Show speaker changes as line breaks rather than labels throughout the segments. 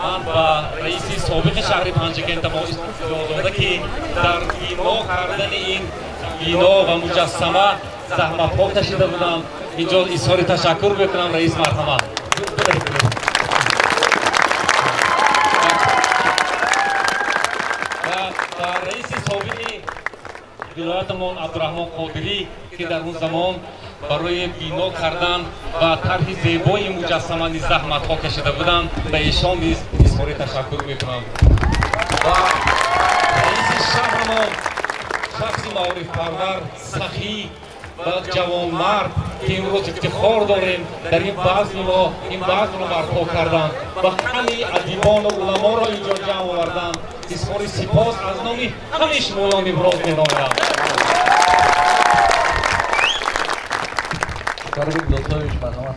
Ман ба раиси собиқи шаҳри Панҷакент мо Исломзода, ки дар бино кардани ин бино ва муҷассама заҳматҳо кашида будам, инҷо изҳори ташаккур мекунам. Раис, марҳамат. Ва раиси собиқи вилоятамон Абдураҳмон Қодирӣ, ки дар он замон барои бино кардан ва тарҳи зебои муҷассама низ заҳматҳо кашида буданд, ба эшон низ изҳори ташаккур мекунам. Ва раиси шаҳрамон, шахси маорифпарвар, сахӣ ва ҷавонмард, ки имрӯз ифтихор дорем дар ин базми мо ин базмро барпо карданд ва ҳамаи адибону уламоро инҷо ҷамъ оварданд, изҳори сипос аз номи ҳамаи шумоён иброз менамоям.
Карбек Додхоевич, марҳамат.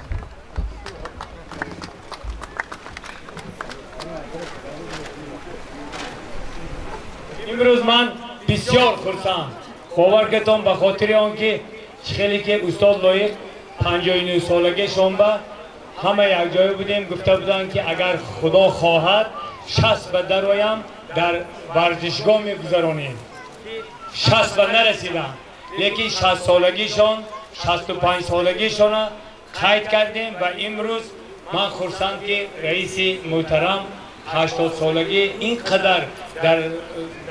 Имрӯз ман бисёр хурсанд, бовар кунед, ба хотири он ки хеле ки устод Лоиқ 59 солагишон ба ҳама якҷоя будем, гуфта буданд, ки агар Худо хоҳад, 60 ба дароям, дар варзишгоҳ мегузаронем. 60 ба нарасидам, лекин 60 солагишон, 65 солагишона қайд кардем. Ва имрӯз ман хурсанд, ки раиси муҳтарам 80 солагӣ ин қадар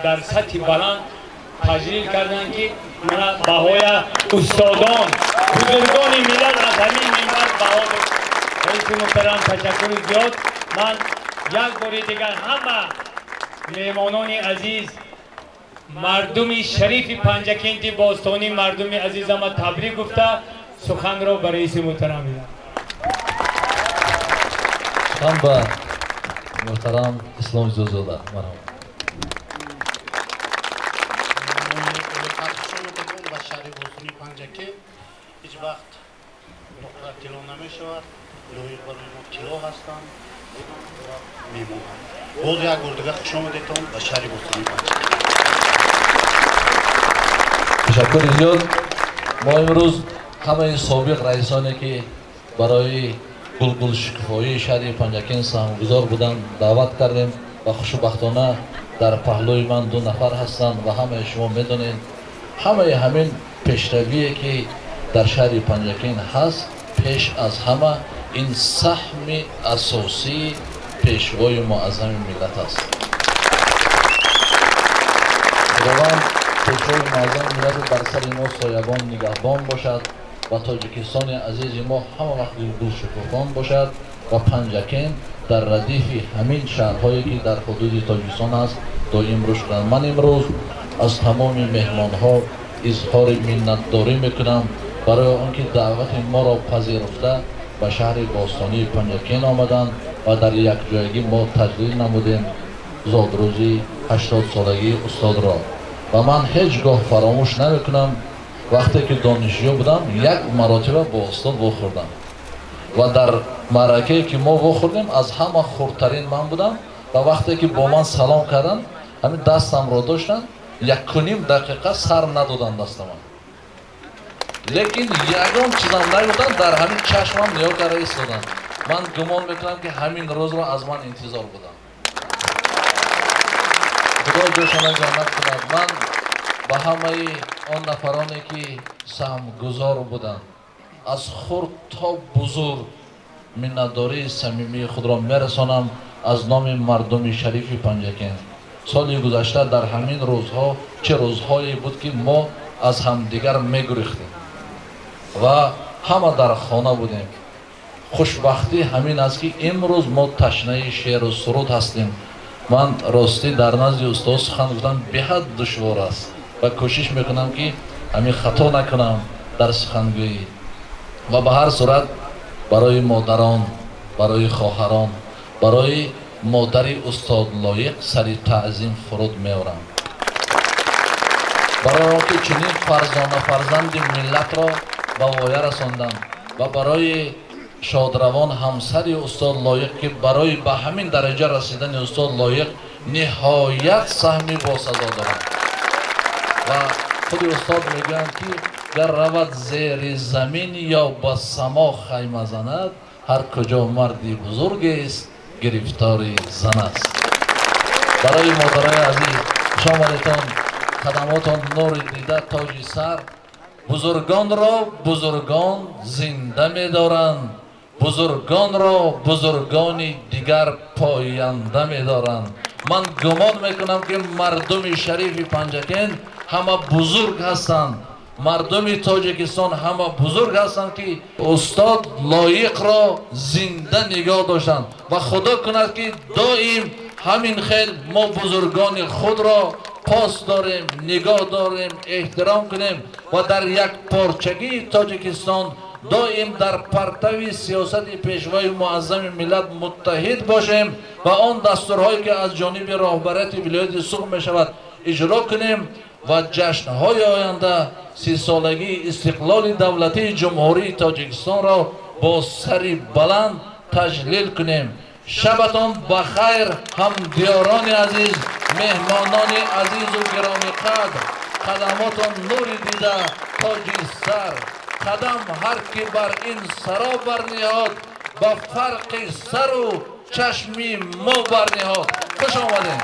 дар сатҳи баланд таҷлил карданд, ки мана баҳоя устодон, бузургони миллат аз ҳамин минбар баҳо. Раиси муҳтарам, ташаккури зиёд. Ман як бори дигар ҳама меҳмонони азиз, мардуми шарифи Панҷакенти бостонӣ, мардуми азизама табрик гуфта, суханро ба раиси муҳтарам медиҳам.
Сухан ба муҳтарам Ислом Зӯзода, марҳамат.
Ба шаҳри бостонии Панҷакент ҳеҷ вақт нуқра тилло намешавад. Лоиқ барои мо тилло ҳастанд, мемонанд. Боз як бор дигар хушомадедтон ба шаҳри бостонии Панҷакент.
Ташаккури зиёд. Мо имрӯз ҳамаи собиқ раисоне, ки барои гулгулшукуфоии шаҳри Панҷакент саҳмгузор буданд, даъват кардем ва хушбахтона дар паҳлӯи ман ду нафар ҳастанд. Ва ҳамаи шумо медонед, ҳамаи ҳамин пешравие, ки дар шаҳри Панҷакент ҳаст, пеш аз ҳама ин саҳми асосии пешвои муаззами миллат аст. Худованд пешвои муаззами миллатро бар сари мо соябон, нигаҳбон бошад ва Тоҷикистони азизи мо ҳама вақт гулгулшукуфон бошад ва Панҷакент дар радифи ҳамин шаҳрҳое, ки дар ҳудуди Тоҷикистон аст, доим рушд кунад. Ман имрӯз аз тамоми меҳмонҳо изҳори миннатдорӣ мекунам барои он ки даъвати моро пазируфта ба шаҳри бостонии Панҷакент омаданд ва дар якҷоягӣ мо таҷлил намудем зодрӯзи 80-солагии устодро. Ва ман ҳеҷ гоҳ фаромӯш намекунам, вақте ки донишҷӯ будам, як маротиба бо устод вохӯрдам ва дар маъракае, ки мо вохӯрдем, аз ҳама хурдтарин ман будам. Ва вақте ки бо ман салом карданд, ҳамин дастамро доштанд, 1.5 дақиқа сар надоданд дастаман, лекин ягон чизам нагуфтанд, дар ҳамин чашмам нигоҳ карда истоданд. Ман гумон мекунам, ки ҳамин рӯзро аз ман интизор будам. Худо ҷошона ҷаннат кунад. Ман ба ҳамаи он нафароне, ки саҳмгузор буданд, аз хурд то бузург, миннатдории самимии худро мерасонам аз номи мардуми шарифи Панҷакент. Соли гузашта дар ҳамин рӯзҳо чӣ рӯзҳое буд, ки мо аз ҳамдигар мегурехтем ва ҳама дар хона будем. Хушбахтӣ ҳамин аст, ки имрӯз мо ташнаи шеъру суруд ҳастем. Ман ростӣ дар назди устод сухан гуфтан беҳад душвор аст ва кӯшиш мекунам, ки ҳамин хато накунам дар сухангӯӣ. Ва ба ҳар сурат барои модарон, барои хоҳарон, барои модари устод Лоиқ сари таъзим фуруд меорам, барои он ки чунин фарзона фарзанди миллатро ба воя расонданд, ва барои шодравон ҳамсари устод Лоиқ, ки барои ба ҳамин дараҷа расидани устод Лоиқ ниҳоят саҳми босазо доранд. Ва худи устод мегӯянд, ки гар равад зери замин ё ба само хайма занад, ҳар куҷо марди бузургест, гирифтори зан аст. Барои модарои азиз хуш омадетон, қадамотон нури дида, тоҷи сар. Бузургонро бузургон зинда медоранд, бузургонро бузургони дигар поянда медоранд. Ман гумон мекунам, ки мардуми шарифи Панҷакент ҳама бузург ҳастанд, мардуми Тоҷикистон ҳама бузург ҳастанд, ки устод Лоиқро зинда нигоҳ доштанд ва худо кунад, ки доим ҳамин хел мо бузургони худро пос дорем, нигоҳ дорем, эҳтиром кунем ва дар якпорчагии Тоҷикистон доим дар партави сиёсати пешвои муаззами миллат муттаҳид бошем ва он дастурҳое, ки аз ҷониби роҳбарияти вилояти Суғд мешавад, иҷро кунем ва ҷашнҳои оянда 30-солагии истиқлоли давлатии Ҷумҳурии Тоҷикистонро бо сари баланд таҷлил кунем. Шабатон ба хайр, ҳамдиёрони азиз, меҳмонони азизу гиромиқадр. Қадамотон нури дида, тоҷи сар. Қадам ҳар ки бар ин саро барниҳод, ба фарқи сару чашми мо барниҳод. Хуш омадем.